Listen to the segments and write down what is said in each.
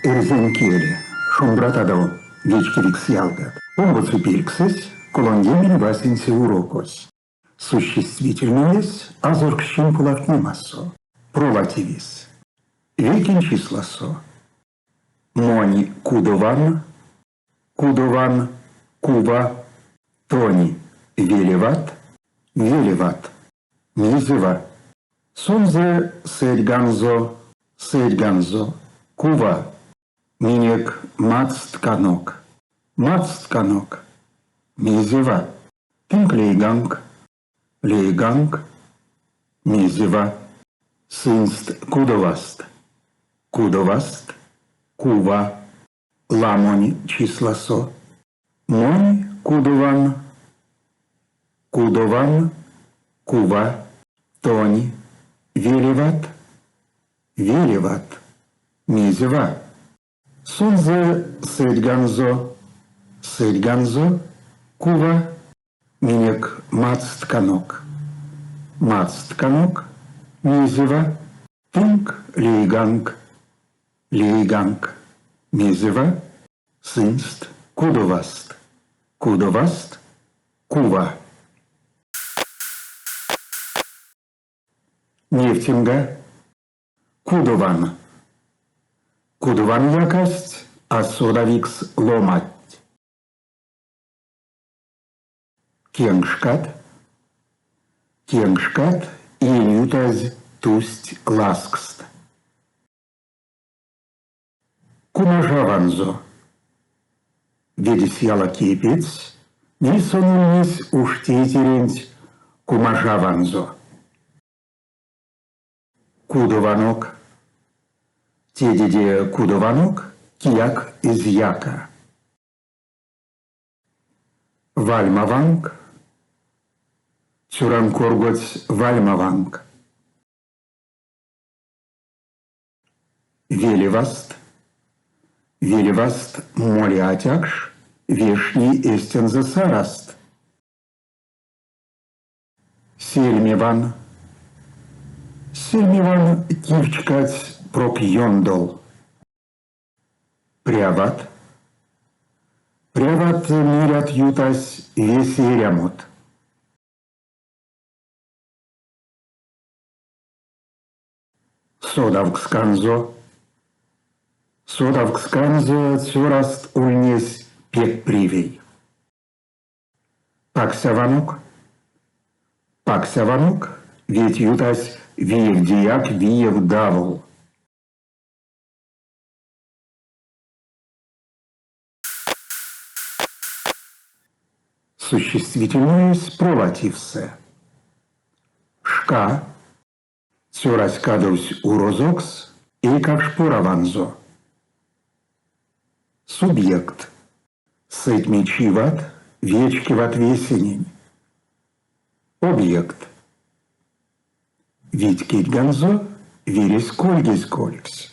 Эрзянь кель, шумбратадо, вечкевикс ялгат! Омбоце пельксэсь, 35-це урокось. Существительноесь азорксчинь полавтнемасо. Пролативесь. Вейкень числасо. Монь кудован, кудован, кува, тонь велеват, велеват, мезева. Сонзэ сэрьганзо, сэрьганзо, кува. Минек мацтканок, мацтканок, мезева. Тынк лейганк, лейганк, мезева. Сынст кудоваст, кудоваст, кува. Ламонь числасо. Монь кудован, кудован, кува. Тонь велеват, велеват, мезева. Сонзэ сэрьганзо, сэрьганзо, кува. Минек мацтканок, мацтканок, мезева. Тынк лейганк, лейганк, мезева. Сынст кудоваст, кудоваст, кува. Невтемга, Кудован. Кудован якасть асодавикс ломанть. Кенкшкат. Кенкшкат иень ютазь тусть ласкст. Кумажаванзо. Ведесь яла кепедсь, ней сон ульнесь уш тейтеренть кумажаванзо. Кудованок. Тедеде кудованок кияк эзь яка. Вальмаванк. Цёрам коргодсь вальмаванк. Велеваст. Велеваст моли атякш, вешни эстензэ саразт. Сельмеван. Сельмеван кивчкадсь прок ёндол. Пряват. Пряват мерят ютась весе эрямот. Содавксканзо. Содавксканзо цёраст ульнесь пек превей. Паксяванок. Паксяванок веть ютась виевдеяк виев давол. Существительноесь пролативсэ. Шка. Цёрась кадовсь урозокс эйкакшпораванзо. Субъект. Сэтьмечиват, вечкеват весенень. Объект. Вить кедьганзо виресь кольгезь кольгсь.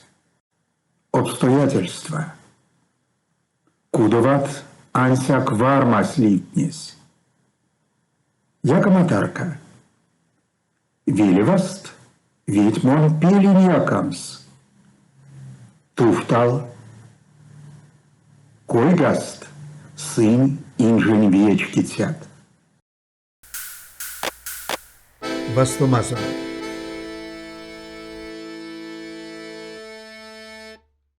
Обстоятельства. Кудоват ансяк вармась ливтнесь. Якамо тарка. Велеваст, ведь мон пелинь якамс. Тувтал. Койгаст, сынь инжень вечкицят. Вастомазо.